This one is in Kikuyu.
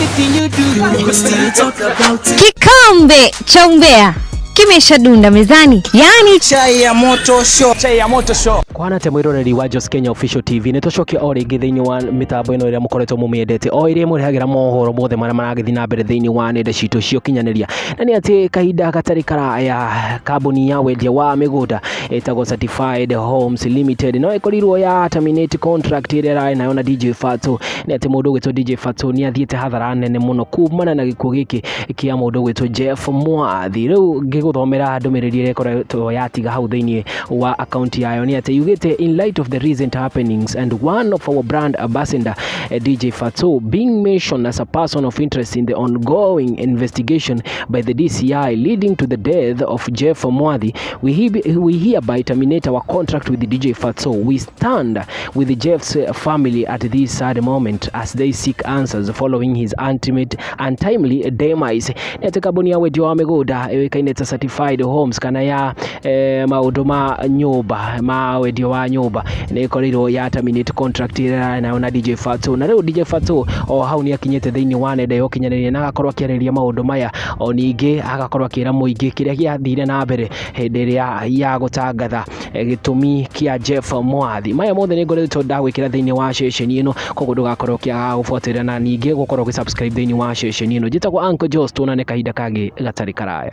Anything you do, we still talk about it. Kikombe cha umbea kimeshadunda mezani, yaani Chai ya moto show. Chai ya moto show. Kwana te mwiroreri wa Jos Kenya Official TV, nĩ tũcokia o rĩngĩ thĩinĩ wa mĩtambo ĩno ĩrĩa mũkoretwo mũmĩendete, o ĩrĩa mũrehagĩra mohoro mothe marĩa maragĩthiĩ na mbere thĩinĩ wa nenda citũ cia ũkinyanĩria. Na nĩ atĩ kahinda gatarĩ karaya, kambuni ya wendia wa mĩgũnda ĩtagwo Certified Homes Limited no ĩkorirwo ya terminate contract ĩrĩa ĩrarĩ nayo na DJ Fatxo. Nĩ atĩ mũndũ ũgwĩtwo DJ Fatxo nĩ athiĩte hathara nene mũno kumana na gĩkuũ gĩkĩ kĩa mũndũ ũgwĩtwo Jeff Mwathi. Rĩu ngĩgũthomera ndũmĩrĩri ĩrĩa ĩkoretwo yatiga hau thĩinĩ wa akaunti yayo nĩ atĩ yugĩte, "In light of the recent happenings and one of our brand ambassador, DJ Fatxo, being mentioned as a person of interest in the ongoing investigation by the DCI leading to the death of Jeff Mwathi, we hereby terminate our contract with DJ Fatxo. We stand with Jeff's family at this sad moment as they seek answers following his ultimate untimely demise." Nĩ atĩ kambuni ya wendia wa mĩgũnda ĩũĩkaine ta Certified Homes, kana ya maũndũ ma nyũmba, ma wendia wa nyũmba, nĩ ĩkorirwo ya terminate contract ĩrĩa ĩrarĩ nayo na DJ Fatxo. Na rĩu DJ Fatxo o hau nĩ akinyĩte thĩinĩ wa nenda ya ũkinyanĩria na agakorwo akĩarĩrĩria maũndũ maya, o ningĩ agakorwo akĩra mũingĩ kĩrĩa gĩathire na mbere hĩndĩ ĩrĩa ya gũtangatha gĩtũmi kĩa Jeff Mwathi. Maya mothe nĩ ngoretwo ndagwĩkĩra thĩinĩ wa ceceni ĩno, koguo ndũgakorwo ũkĩaga gũbuatĩrĩra na ningĩ gũkorwo ũgĩ subscribe thĩinĩ wa ceceni ĩno. Njĩtagwo Uncle Jos, tuonane kahinda kangĩ gatarĩ karaya.